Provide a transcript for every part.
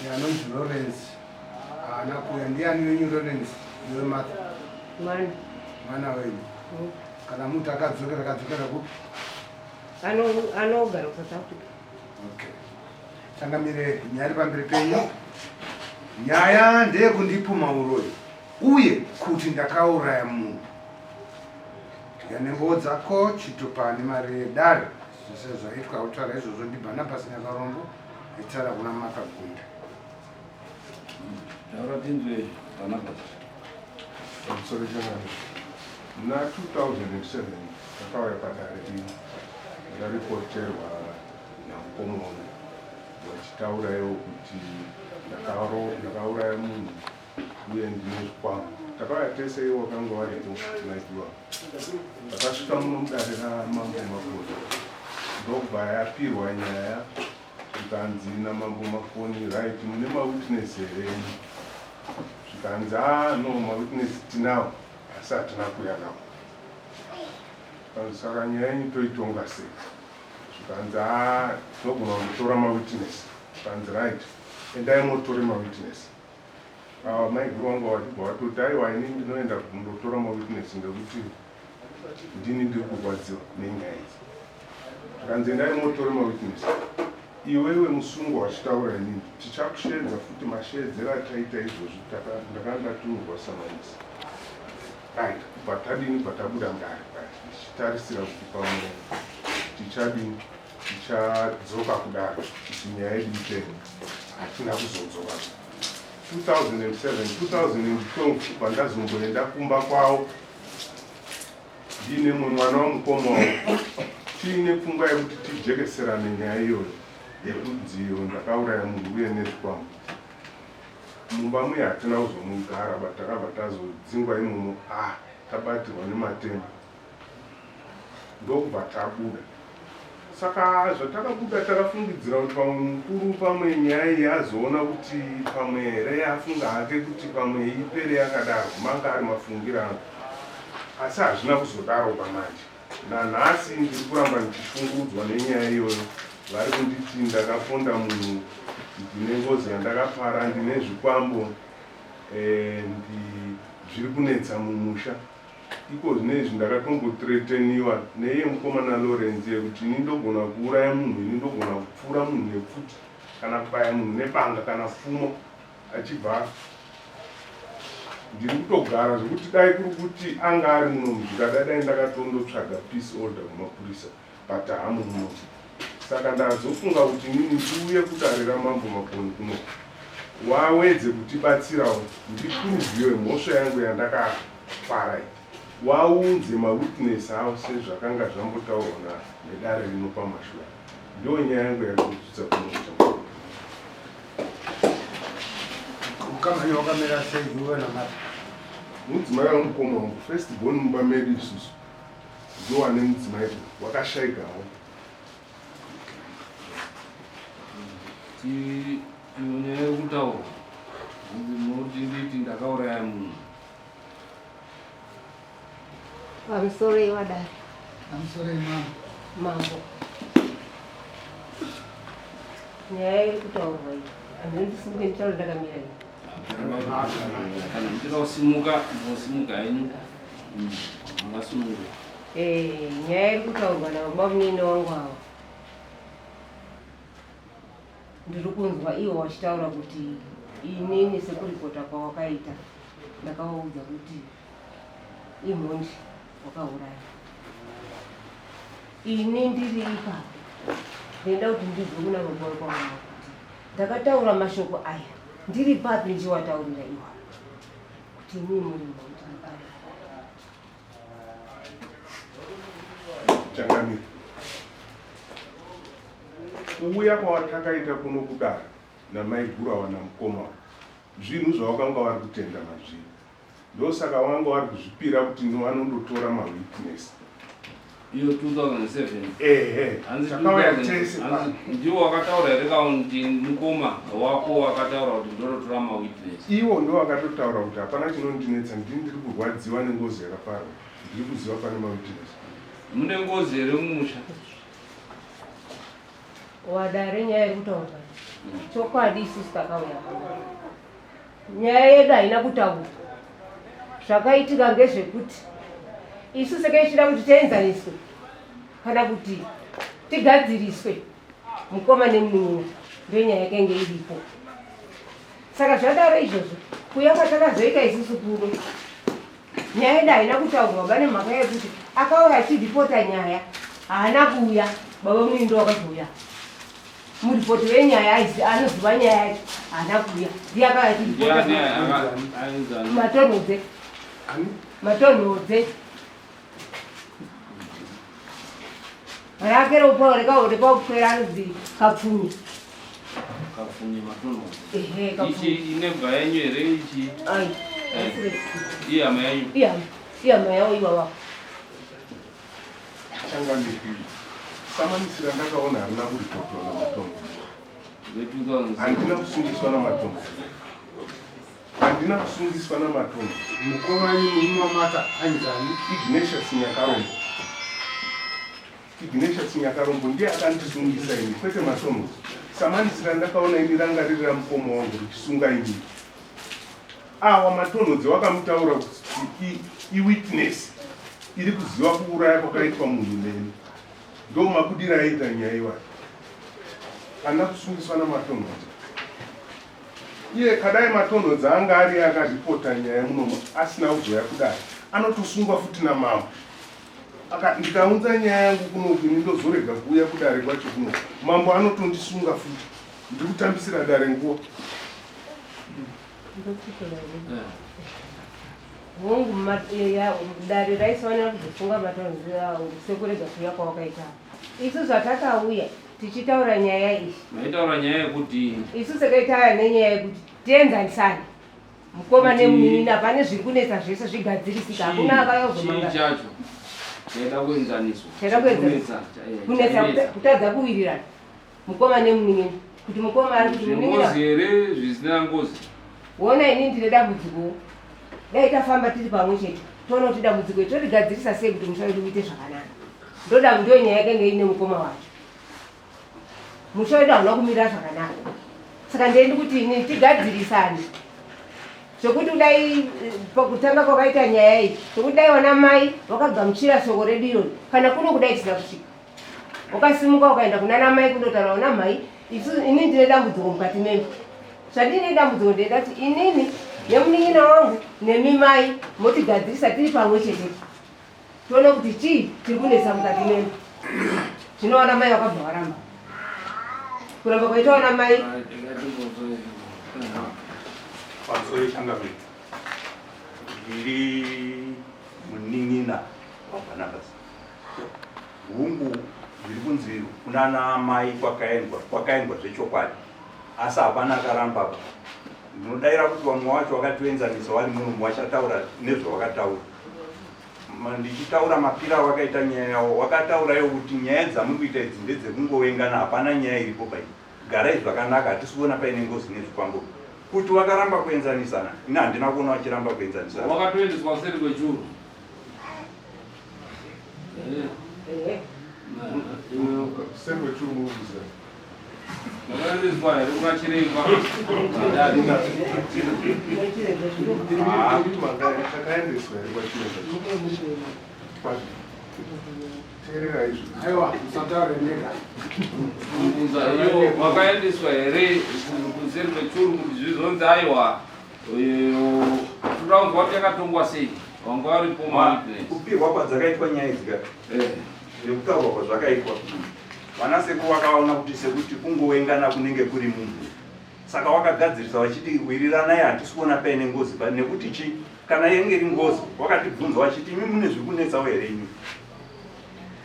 Anonzi Lawrence haana kuuya. Ndiani wenyu Lawrence? Iwe Martha. Mwana. Mwana wenyu. Kana muti akadzokera akadzokera kupi? Anogara kuSouth Africa. Okay. Changamire, nyaya iri pamberi penyu. Nyaya ndeyekundipuma uroyi uye kuti ndakauraya munhu. Dya nembowo dzako, chitupa nemari yedare. Zvese zvaitwa kutaura izvozvo ndiBarnabas Nyakarombo achitaura kuna Martha Gunda. Taura tinzwe Barnabas. Pamusoro changamire. Muna 2007 takauya padare rino ndaripoterwa namukoma wangu vachitaura ivo kuti ndakauraya munhu uye ndine zvikwambo. Takauya tese ivo vakanga varipo maigiwa. Takasvika muno mudare ramambo Makoni ndokubva yapirwa nyaya zvikanzi namambo Makoni right mune mawitness here enyu? Zvikanzi ah no mawitness tinawo asi hatina kuuya nawo. Zvikanzi saka nyaya yenyu toitonga sei? Zvikanzi ah tinogona kundotora mawitness. Zvikanzi right endai motore mawitness. Ava maiguru vangu vachibva vatoti aiwa ini ndinoenda kundotora mawitness ngekuti ndini ndiri kurwadziwa nenyaya idzi. Zvikanzi endai motore mawitness. Iwewe musungwa wachitaura inini tichakusheedza futi masheedzero ataita izvozvi ndakanga ndatumirwa samanisi. Right, kubva tadini kubva tabuda mudare paya tichitarisira kuti pamwe tichadini tichadzoka kudare kuti nyaya yedu ipere. Hatina kuzodzoka. 2007 2012 kubva ndazomboenda kumba kwavo ndiine mumwe mwana wamukoma wavo tiine pfungwa yekuti tijekeserane nyaya iyoyo yekunzi iyo ndakauraya munhu uye nezvikwambo. Mumba muya hatina kuzomugara but takabva tazodzingwa imomo ah tabatirwa nematemo ndokubva tabuda. Saka zvatakabuda takafungidzira kuti pamwe mukuru pamwe nyaya iyi azoona kuti pamwe here afunga hake kuti pamwe ipere yakadaro manga ari mafungiro angu asi hazvina kuzodaro pamanje. Nanhasi ndiri kuramba ndichishungurudzwa nenyaya iyoyo. Vari kunditi ndakaponda munhu, ndine ngozi yandakapara, ndine zvikwambo and zviri kunetsa mumusha. Iko zvino izvi ndakatombotreteniwa neiye mukomana Lawrence iye kuti ini ndogona kuuraya munhu, ini ndogona kupfura munhu nepfuti kana kubaya munhu nebanga kana pfumo achibva ndiri kutogara zvekuti dai kuri kuti anga ari muno muzvikada dai ndakatondotsvaga peace order kumapurisa but hamu muno saka ndazofunga kuti inini ndiuye kudare ramambo Makoni kuno wawedze kutibatsirawo ndipuruvhiwe mhosva yangu yandakapara iyi waunze mawitness avo sezvakanga zvambotaurwa nedare rino pamashure Ndiyo nyaya yangu yakudzidza kuno. Ukama wenyu wakamira sei iwe naMartha? Mudzimai wamukoma wangu first born mumba medu isusu ndiwo ane mudzimai wakashaikawo. Iyo nyaya iri kutaurwa hanzi munoti nditi ndakauraya munhu. Pamusoroi wadare. Pamusoroi mambo. Mambo. Nyaya iri kutaurwa iyi. Handina ndisimuke nditaure ndakamira iyi. Kana muchida kusimuka, munosimuka henyu. Mungasununguka. Eh, nyaya iri kutaurwa nababa munini wangu ava. Ndiri kunzwa ivo vachitaura kuti inini sekuripota kwawakaita ndakavaudza kuti imhondi wakauraya. Ini ndiri ipapo ndaida kuti ndibve kuna baba wekwangu kuti ndakataura mashoko aya ndiri papi ndichiwataurira iwa kuti imii muri mhondi makauraya. Changamire. Kuuya kwawatakaita kuno kudare namaiguru awa namukoma awa zvinhu zvawakanga wari kutenda mazviri. Ndosaka wanga wari kuzvipira kuti vanondotora mawitness. Iyo 2007. Ehe. Hanzi Takauya 2000 tese hanzi pano. ndiwo wakataura here kana kuti mukoma wako wakataura kuti ndorotora mawitness? Iwo ndiwo wakatotaura kuti hapana chinondinetsa ndini ndiri kurwadziwa nengozi yakaparwa. Ndiri kuziva pane mawitness. Mune ngozi here mumusha? Wadare nyaya iri kutaurwa chokwadi, isusu takauya pano. Nyaya yedu haina kutaurwa. Zvakaitika ngezvekuti isu seke tichida kuti tienzaniswe kana kuti tigadziriswe mukoma nemunun'una, ndonyaya yakenge iripo. Saka zvadaro izvozvo, kuuya kwatakazoita isusu kuno, nyaya yedu haina kutaurwa ba nemhaka yekuti akauya achiripota nyaya haana kuuya. Baba munini ndo wakazouya, muripoti wenyaya anoziva nyaya yacho haana kuuya, ndiye akauya achiripota. Ndiani ainzani? Matonhodze. Ani? Matonhodze rake rekaupwera anonzi Kapfunyi. Kapfunyi Matonhodze. Ehe. Ichi Kapfunyi. inebva yenyu here ichi? Ai. Ihama yenyu? Ihama, ihama yawo iwawa. Changamire, samanisi randakaona harina kuripotwa namatongo. Ve2007. Handina kusungiswa namatongo, handina kusungiswa namatongo. Mukoma wenyu murume wamata ainzani? Ignatius Nyakarombo. Ignatius Nyakarombo ndiye akandisungisa ini, kwete Matonhodze. Samanisi randakaona ini ranga riri ramukoma wangu richisunga ini. Awa Matonhodze wakamutaura kuti iwitness iri kuziva kuuraya kwakaitwa munhu neni. Ndo makudira aita nyaya iwayo. Handina kusungiswa naMatonhodze. Iye kadai Matonhodze anga ari akaripota nyaya munomo asina kuzoya kudai, anotosungwa futi namambo. Aka ndikaunza nyaya yangu kunoku, ini ndozorega kuuya kudare kwacho kunoku, mambo anotondisunga futi. Ndiri kutambisira dare nguva. Hongu, dare raisafanira kuzofunga Matonhodze sekurega kuuya kwawakaita. Isu zvatakauya tichitaura nyaya iyi, Maitaura nyaya yekuti? Isu sekaitaya nenyaya yekuti tienzanisane mukoma nemunini, pane zviri kunetsa zvese zvigadzirisika, hakuna akauya Chii kuzomanga. chacho chaida kuenzaniswa? Chaida kuenzaniswa. Kunetsa, Kunetsa chainetsa. kutadza kuwirirana mukoma nemunin'ina, kuti mukoma ari kuti munin'ina Zvengozi here, zvisina ngozi? Wona, ini ndine dambudziko. Dai tafamba tiri pamwe chete, toona kuti dambudziko iri torigadzirisa sei kuti musha wedu uite zvakanaka. Ndoda ndo nyaya yakanga ine mukoma wacho. Musha wedu hauna kumira zvakanaka, saka ndendi kuti ini tigadzirisane, zvekuti dai pakutanga kwakaita nyaya iyi, zvekuti dai wana mai wakagamuchira shoko redu irori, kana kuno kudai tisina kusvika, wakasimuka ukaenda kuna namai kundotaura una mhai, isu inini ndine dambudziko mukati memba. Zvandine dambudziko, ndinoda kuti inini nemunin'ina wangu nemi mai motigadzirisa tiri pamwe chete, tione kuti chii chiri kunetsa mukati memba. Zvino vana mai vakabva varamba. Kuramba kwaita vana mai. Pamusoro, changamire. Ndiri munin'ina waBhanabhasi. Hungu, zviri kunzi kunana mai kwakaendwa, kwakaendwa zvechokwadi, asi hapana akaramba. Ndinodayira kuti vamwe wacho wakatoenzanisa vari munomu vachataura nezvawakataura. Ndichitaura mapira awakaita nyaya yawo, wakataurayo kuti nyaya dzamuri kuita idzi ndedzekungovengana, hapana nyaya iripo pai, garai zvakanaka, hatisi kuona paine ngozi nezvikwambo. Kuti wakaramba kuenzanisana, ini handina kuona vachiramba kuenzanisana. Wakatoendeswa kuseri kwechuru. Ehe. Kuseri kwechuru munokuziva? Wakaendeswa here kuna chiremba? Takaendeswa here kwachiremba? Teerera izvi. Aiwa, musataure nega. Kubvunza iyo, wakaendeswa here kuseri kwechuru kuti zvizonzi aiwa, toda kunzwa kuti yakatongwa sei, wanga waripo mawitness? Kupirwa kwadzakaitwa nyaya idzi ka, nekutaurwa kwazvakaitwa, vana sekuru vakaona kuti sekuti kungowengana kunenge kuri munhu, saka wakagadzirisa vachiti wiriranai, hatisi kuona paine ngozi pa nekuti chi kana yenge iri ngozi. Wakatibvunza vachiti imi mune zviri kunetsawo here imi?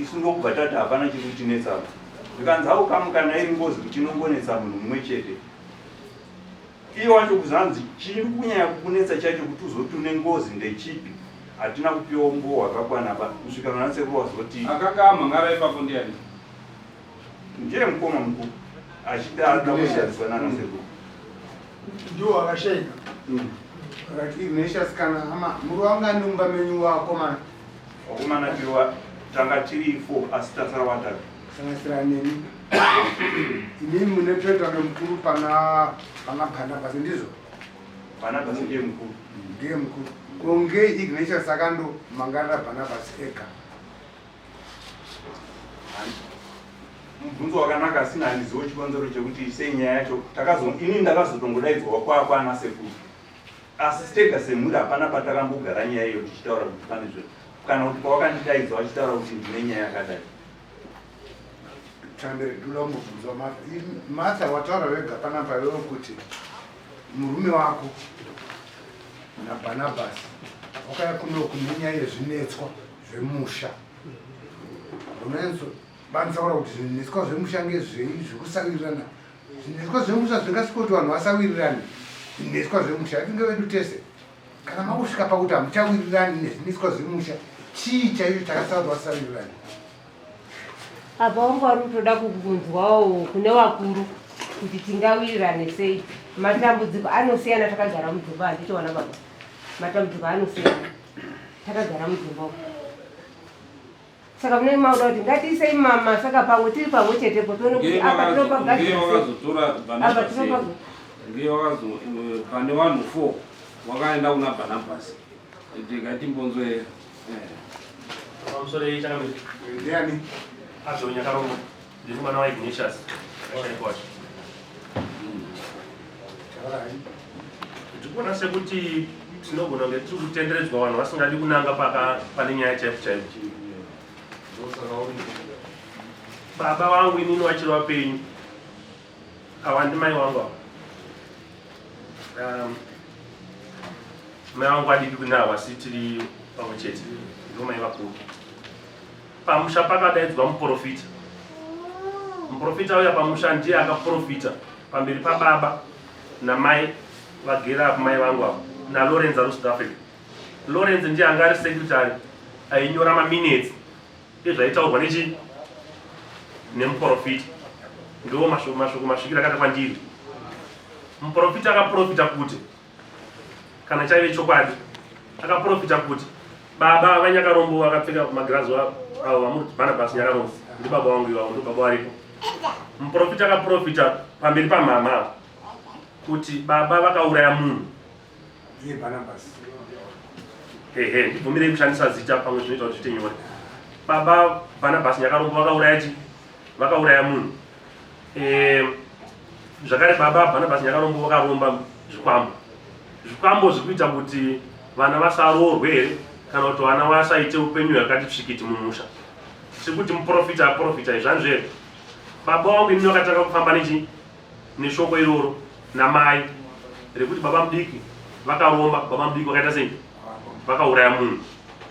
Isu ndokubva tati hapana chiri kutinetsapa. Zvikanzi haukamu, kana iri ngozi chinongonetsa munhu mumwe chete. Iye wacho kuzanzi chiri kunyanya kukunetsa chacho kuti uzoti une ngozi ndechipi? Hatina kupiwa umbowo hwakakwana pa kusvika vana sekuru wazoti. Akanga amhangara ipapo ndiani? Ndiye mukoma mukuru achida arikuda kushandiswa nana sekuru. Ndiwo wakashaika. Right, Ignatius, kana ama muri wangani mumba menyu wakomana? Wakomana tiri tanga tiri four, asi tasara watatu. Kusanganisira nemi? Imimi mune toita kunge mukuru pana pana Barnabas ndizvo? Barnabas ndiye mukuru. Ndiye mukuru. Ko ngei Ignatius akando mangarira Barnabas ega? Mubvunzo wakanaka asi handiziwo chikonzero chekuti sei nyaya yacho takazo ini ndakazotongodaidzwa kwa kwana sekuru. Asi tega semhuri hapana patakambogara nyaya iyo tichitaura kuti pane zve kana kuti pawakandidaidza wachitaura kuti ndine nyaya yakadai. Chambere dula mubvunzo waMartha. Martha wataura wega panapa iwewe kuti murume wako naBarnabas wakauya kuno kune nyaya yezvinetswa zvemusha. Unenzo bandisaura kuti zvinetswa zvemusha ngezvei zvekusawirirana. Zvinetswa zvemusha zvingasika kuti vanhu vasawirirane. Zvinetswa zvemusha tinge vedu tese. Kana makusvika pakuti hamuchawirirani nezvinetswa zvemusha, chii chaicho chakasara kuti vasawirirane? Apa wanga uri kutoda kukunzwawo kune vakuru kuti tingawirirane sei. Matambudziko anosiyana takagara mudzimba handiti wana baba. Matambudziko anosiyana takagara mudzimba umu. Saka munenge makuda kuti ngatiisei masaka pamwe tiri pamwe chetepo tione kuti apa tinopagadzira sei. Apa tinopagadzira. Ndiye wakazo pane vanhu 4 wakaenda kuna Barnabas. Ndikatimbonzwe eh. Pamusoro changamire. Ndiani? Abel Nyakarombo. Ndiri mwana waIgnatius. Washaikwa wacho. Taurai. Ndikuona sekuti tinogona kunge tiri kutenderedzwa vanhu vasingadi kunanga paka pane nyaya chaipo chaipo. Baba vangu inini vachiri vapenyu. Ava ndimai vangu ava. Mai vangu vadiki kune ava asi tiri pamwe chete. Ndivo mai vakuru. Pamusha pakadaidzwa muprofita. Muprofita uya pamusha ndiye akaprofita pamberi pababa namai vagere apo mai vangu ava naLawrence ari kuSouth Africa. Lawrence ndiye anga ari secretary ainyora maminutes ezvaitaurwa nechi nemuprofita. Ndiwo mashoko mashoko masvikiro akaita kwandiri. Muprofita akaprofita kuti kana chaive chokwadi akaprofita kuti baba vaNyakarombo vakapfeka magirazi avo vamuri Barnabas Nyakarombo ndibaba vangu ivavo ndibaba varipo. Muprofita akaprofita pamberi pamhamha kuti baba vakauraya munhu. Iye Barnabas. Ehe, ndibvumirei kushandisa zita pamwe zvinoita kuti zviite nyore. Baba Barnabas Nyakarombo vakauraya chi? Vakauraya munhu. Eh, zvakare baba Barnabas Nyakarombo vakaromba zvikwambo. Zvikwambo zviri kuita kuti vana vasaroorwe here kana kuti vana vasaite upenyu hwakati tsvikiti mumusha. Tiri kuti muprofita aprofita izvi hanzveri. Baba wangu inini vakatanga kufamba nechi neshoko iroro namai rekuti baba mudiki vakaromba, baba mudiki vakaita sei? Vakauraya munhu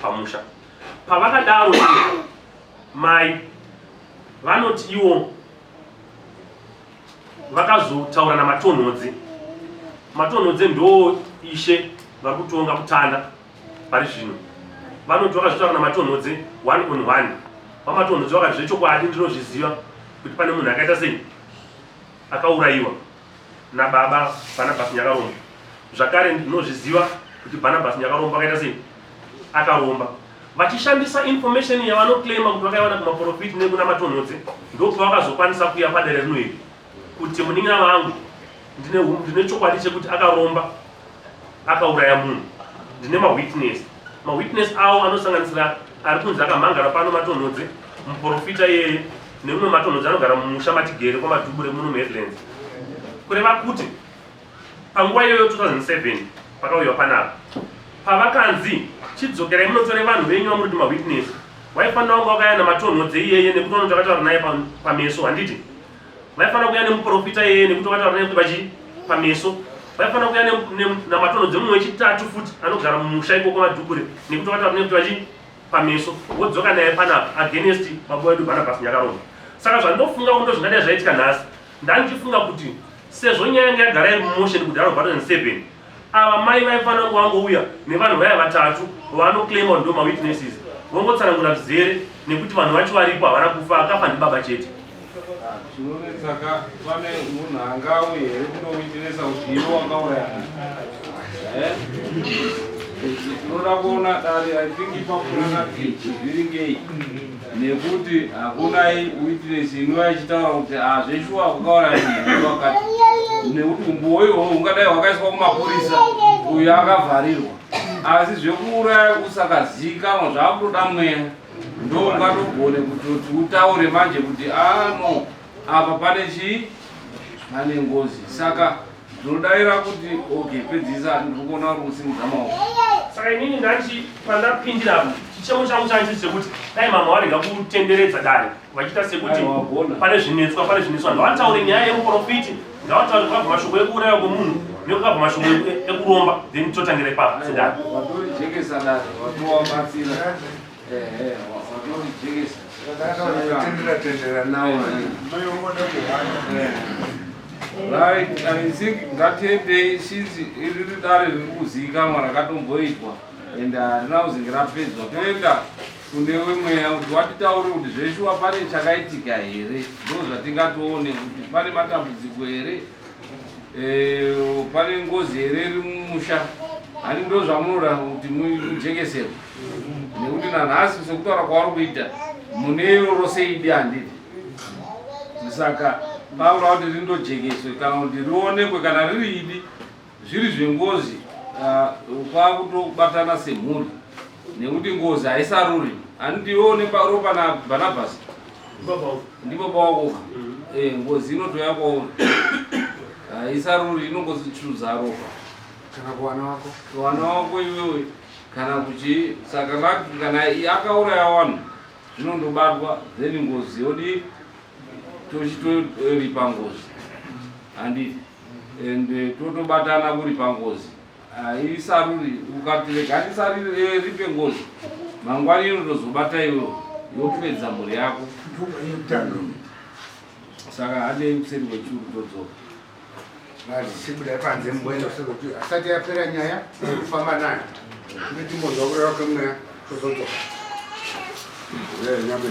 pamusha. Pavakadaro mai vanoti iwo vakazotaura naMatonhodze. Matonhodze ndo ishe vari kutonga kutanda pari zvino. Vanoti vakazotaura naMatonhodze one on one. VaMatonhodze vakati zvechokwadi ndinozviziva kuti pane munhu akaita sei akaurayiwa nababa Barnabas Nyakarombo. Zvakare ndinozviziva kuti Barnabas Nyakarombo akaita sei akaromba. Vachishandisa information yavanoclaima kuti vakaiwana kumaprofiti nekuna Matonhodze, ndopavakazokwanisa kuuya padare rino iri kuti munin'ina vangu ndine, ndine chokwadi chekuti akaromba akauraya munhu, ndine mawitness. Mawitness awo anosanganisira ari kunzi akamhangara pano Matonhodze, muprofita iyeye nemumwe Matonhodze anogara mumusha matigere kwaMadhubure muno muHeadlands. Kureva kuti Panguva iyoyo 2007 pakauyiwa panapa pavakanzi chidzokerai munotore vanhu venyu vamuri kuti mawitness vaifanira kunge vakauya namatonhodze iyeye nekuti vanoti vakataura naye pameso handiti vaifanira kuuya nemuprofita iyeye nekuti vakataura naye kuti vachi pameso vaifanira kuuya namatonhodze mumwe wechitatu futi anogara mumusha ikoko madhukure nekuti vakataura naye kuti vachi pameso wodzoka naye panapa against baba wedu Barnabas Nyakarombo saka zvandinofunga kuti ndozvingadai zvaitika nhasi Ndandichifunga kuti sezvo nyaya yanga yagara iri mumotion kudhara kubva 2007 ava mai vaifanira kunge vangouya nevanhu vaya vatatu vanoclaima kuti ndo mawitnesses vongotsanangura zvizere nekuti vanhu vacho varipo havana kufa akafa ndibaba chete. Chinonetsa ka pane munhu angauye here kunowitnessa kuti iwe wakauraya munhu? Eh? Tinoda kuona dare, I think ipapo rakati zviringei nekuti hakuna witness inouya ichitaura kuti hazveshuwa kukauraya munhu wakati, nekuti umbowo ihwohwo hungadai hwakaiswa kumapurisa, uyo akavharirwa. Asi zvekuuraya usakazivikanwa zvakutoda mweya, ndo ungatogone kutoti utaure manje kuti ano apa pane chii, pane ngozi. Saka ndinodayira kuti okay, pedzisa, ndiri kuona uri kusimudza maoko. Saka inini ndanchi pandapindira apo, chichemo changu changu chiri chekuti dai mama varega kutenderedza dare vachiita sekuti Aiwa, wagona. pane zvinetswa, pane zvinetswa. Ngavataure nyaya yemuprofiti, ngavataure kwakabva mashoko ekuuraya kwemunhu nekukabva mashoko ekuromba, then totangira ipapo sedare. Watorijekesa dare, watowabatsira, ehe, watorijekesa. Tendera tendera nawo. Mai wangoda kuhanya. Right, I think ngatiendei since iri dare riri kuzivikanwa rakatomboitwa and harina kuzinge rapedzwa. Toenda kune wemweya kuti watitaure kuti zveshuwa pane chakaitika here, ndo zvatingatoone kuti pane matambudziko here, pane ngozi here iri mumusha. Hani ndo zvamunoda kuti mujekeserwe, nekuti nanhasi sekutaura kwauri kuita mune iroro seidi, handiti? Saka paura kuti rindojekeswe kana kuti rionekwe kana riri idi, zviri zvengozi, kwakutobatana semhuri, nekuti ngozi haisaruri. Handiti iwewo neropa naBhanabhasi ndipo pawakoka? Ngozi inotoya kwauri, haisaruri, inongochuza ropa. Kana kuwana wako. Wana wako iwewe kana kuchi. Saka kana akauraya vanhu zvinondobatwa, then ngozi yodi, tochitoripa ngozi, handiti? And totobatana kuripa ngozi, haisaruri. Ukati rega ndisaripe ngozi, mangwani inotozobata iwewe, yopedza mhuri yako. Saka handei kuseri kwechuru, todzoka. Vachibudai panze, mboenda kuseri, asati yapera nyaya kufamba nayo. Tine timbonzwa kureva kwemweya, tozodzoka. Nyambe.